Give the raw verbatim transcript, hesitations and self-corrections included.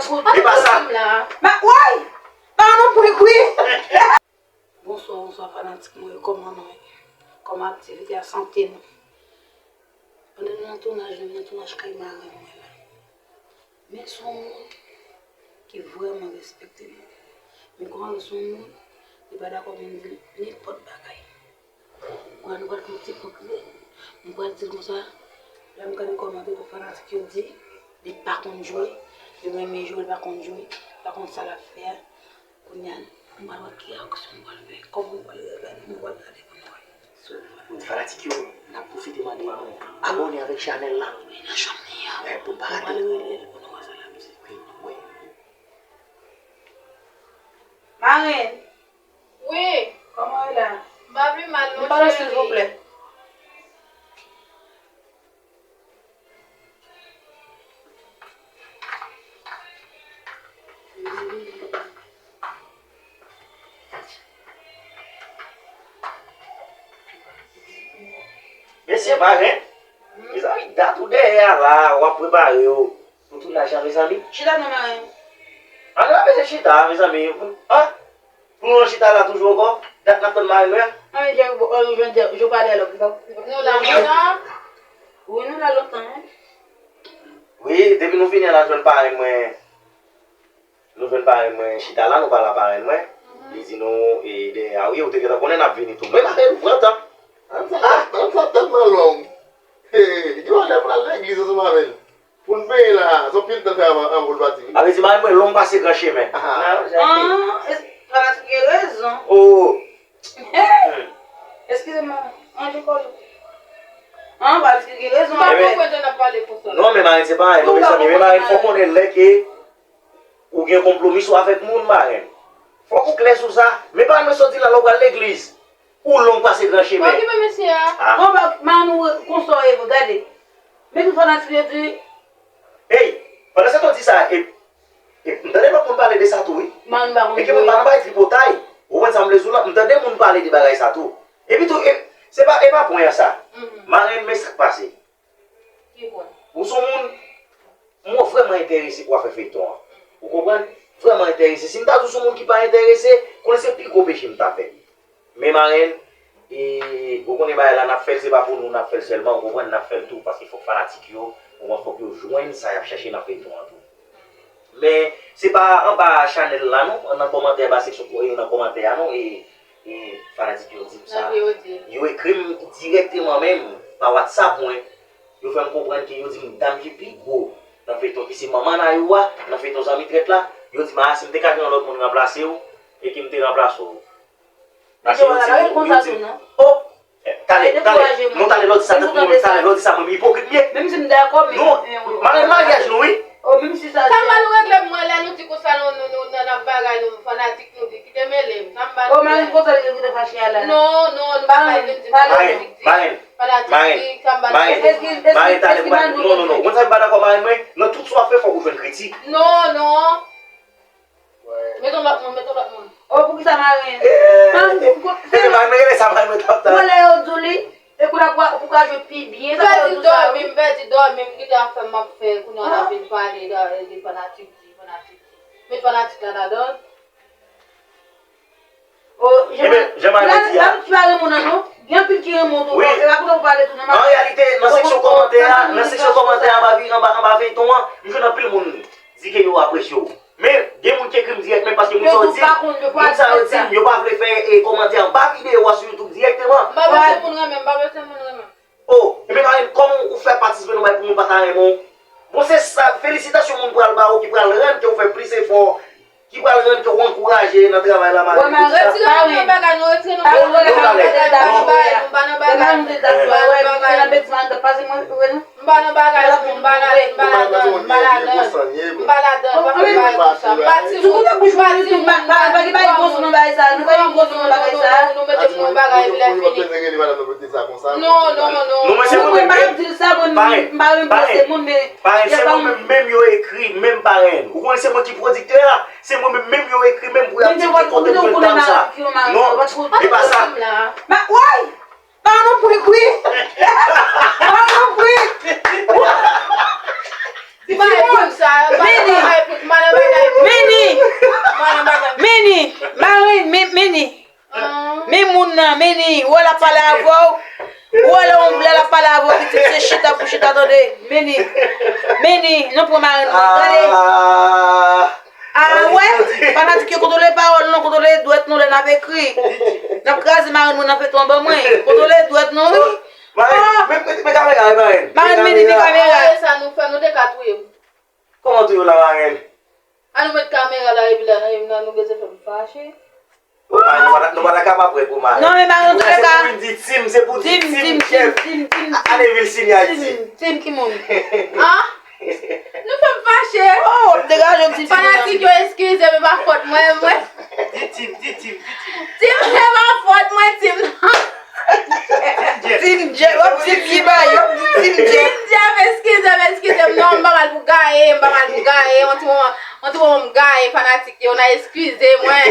E pa sa. Ma, woy! Ba nou prik wi! Bonswa, bonswa fanatik mwen yo, kòman nou ye? Kòman aktivite a, sante nou? Pandan nou nan tounaj, nou nan tounaj kay marenn mwen la. Men se yon moun ki vrèman respekte mwen. Men kòman se yon moun, li pa dakò pou m di l nenpòt bagay. Mwen, nou pral fè yon ti kout ri. Mwen pral di l konsa, lè m gade kòmantè tout fanatik yo di, li pa konn jwe, li renmen jwe, li pa konn jwe, li pa konn sa l ap fè a. Kounye a, nou pral wè ki aksyon nou pral fè, kòman nou pral gade, nou pral gade pou nou wè. So, fanatik yo, n ap pwofite mande nou abòne avèk chanèl la. Wi, nan chanm li an. Pou n pa rate. Nou pral rele l pou nou wè sa l ap di. Wi, wi. Marenn. Wi. Kòman w ye la? M pa pi mal non, cheri. Vin pale silvouplè. Mesye marenn, mezanmi, dat ou dèyè a la, w ap prepare w pou tounaj la, mezanmi. Chita non, marenn. Ann la, mesye, chita, mezanmi. Ah! Pou nou chita la toujou ankò? Dat n ap tann marenn mwen an? Ann, Djèk, bon, ann, jwenn Djèk, je pale lòt. Nou la lontan? Wi, nou la lontan, wi. Wi, depi nou vini an, n ap jwenn parenn mwen. Nou jwenn parenn mwen chita la, nou pale a parenn mwen. Li di nou, e, dèyè a, wi, ou te gentan konnen n ap vini tou. Men marenn, pran tan. Ann sa, ann sa tèlman long. Hey, gen yon lè pou n al legliz ansanm avè l. Pou n benyen la, se yon pil tan fè avan, avan pou l pati, wi. Sa vle di, marenn mwen long pase gran chemen. Ah. Ah, es-, fanatik gen rezon. Oh. Eskize m, Anjou Kolo. Ah, fanatik gen rezon. M pa konprann jan n ap pale konsa. Non, men marenn se pa, non, mezanmi, men marenn fò konnen lè ke ou gen konpwomi sou avèk moun, marenn. Fòk ou klè sou sa. Men parenn mwen sot di la, lè w pral legliz. Ou long pase gran chemen. Okipe mesye a. Ah. Bon, ba, man, ou konsa w ye vre, gade. Men tout fanatik yo di. Hey, pandan se tan w di sa, e, e, m tande lòt moun pale de sa tou, wi. Man, m pa konn. E ke moun pa nan bay tripotay. Ou konprann sa m vle di w la? M tande moun pale de bagay sa tou. Epi tou, e, se pa, e pa pwen an sa. Mhm. Marenn, men sa k pase. Ki pwen? Ou se yon moun, mwen vrèman enterese pou afè feyton an. Ou konprann? Vrèman enterese. Si m ta di w se yon moun ki pa enterese, konnen se pi gwo peche m ta fè. Men marenn, e, ou konnen bagay la, n ap fè l, se pa pou nou n ap fè l sèlman, ou konprann, n ap fè l tou, paske fòk fanatik yo, ou konprann, fòk yo jwenn sa y ap chèche nan feyton an tou. Men, se pa anba chanèl la non, nan kòmantè, anba seksyon, e, nan kòmantè a non, e, e, fanatik yo di m sa. Yo ekri m dirèkteman menm, pa WhatsApp mwen, yo fè m konprann ke yo di m dam ki pi gwo nan feyton, ki se manman Nayou a, nan feyton Zanmi Trèt la, yo di m, a, si m te ka jwenn yon lòt moun ranplase w, e ke m te ranplase w. Paske yo di m, yo di m, oh, talè, talè, non, talè lò di sa, talè lò di sa, mwen ipokrit m ye. Menm si m dakò, men. Non, marenn, maryaj nou, wi. Oh, menm si sa. Sa m ba nou regle, mwen, lè nou di konsa, nou, nou, nou, nan, nan bagay, nou, fanatik, nou di, kite mele m. Sa m ba nou. Oh, marenn, konsa, li te fache a la. Non, non, nou pa ka vin di fanatik di. Marenn, marenn, marenn, marenn, talè, non, non, non. Konn sa m pa dakò, marenn mwen, nan tout sa w ap fè, fòk ou jwenn kritik. Non, non. Met yon lòt moun, met yon lòt moun. Oh, poukisa marenn? Eh, marenn, rele sa marenn mwen t ap tann. Bon, lè yo di w li, e kou la pou, pou ka jwe pi byen, sa yo di w sa, wi. M pèdi dòmi, m pèdi dòmi, m kite afè m ap fè, kounye a n ap vin pale de, de fanatik di, fanatik di. Met fanatik la ladan l. Oh, Jean-Marie, Jean-Marie di a. Gen anpil ki renmen w tou, e pa pou nou pale tou, non, an reyalite, nan seksyon kòmantè a, nan seksyon kòmantè a, anba, anba, anba feyton an, m jwenn anpil moun di ke yo apresye w. Men, gen moun ki ekri m dirèk menm paske moun sa yo di m, moun sa yo di m, yo pa vle fè, e, kòmantè anba videyo a sou YouTube dirèkteman. M pa panse moun renmen m, m pa panse moun renmen m. Oh, ebyen, marenn, kòman ou fè patisipe nan bagay pou moun pa ta renmen w? Bon, se sa, felisitasyon moun pral ba ou ki pral rann ke w fè plis efò, ki pral rann ke w ankouraje nan travay la, marenn, pou sa. Retire nou nan bagay, nou retire nou nan bagay, nou pa nan bagay, nou pa nan bagay, nou pa nan bagay. M pa nan bagay, m pa ladan, m pa ladan, m pa ladan, m pa fè bagay konsa. M pa ti moun, m pa ti moun, m pa ti moun. Nou mete pou yon bagay lè fini. Non, non, non. Non, men se mwen menm, parenn, parenn, parenn, se mwen menm, menm yo ekri, menm parenn. Ou konnen se mwen ki pwodiktè a, se mwen menm, menm yo ekri, menm pou y ap di ki kote m jwenn dam sa. Non, e pa sa. Ba, woy! Ba nou prik, wi. Ba nou prik. Di pa e prik sa, ba nou pa e prik, ba nou pa Meni, marenn, men, meni. Men moun nan, meni, ou wè l ap pale avè w. Ou wè lè yon lè l ap pale avè w, pitit, se chita pou chita tande. Meni, meni, nou pran marenn mwen, tande. Ah, wè, fanatik yo kontwole pawòl nou, kontwole dwèt nou lè n ap ekri. N ap kraze marenn mwen nan fetwan ban mwen. Kontwole dwèt nou, wi. Marenn, men, men, men kamera, marenn. Marenn, meni, men kamera. Sa nou fè, nou te ka touye m. Kòman touye w la, marenn? An nou met kamera la epi la, nan, nan nou bezwen fè m fache. Marenn, nou pa ta, nou pa ta kapab wè pou marenn. Non, men marenn, antouka, se pou di Tim, se pou di Tim, Tim, Tim, Jeff. Tim, Tim, Tim. Ale, Vilsinia, Tim, Tim. Tim ki moun? An? Nou fè m fache. Oh, degaje yon ti Tim. Fanatik yo, eskize m, e pa fòt mwen, mwen. Di Tim, di Tim, di Tim. Tim, e pa fòt mwen, Tim, non. Tim Jeff, w ap di ki bay, w ap di Tim Jeff. Tim Jeff, eskize m, eskize m. Non, m pa mal pou gaye, m pa mal pou gaye. Yon ti moman, yon ti moman m gaye, fanatik yo, n a eskize mwen.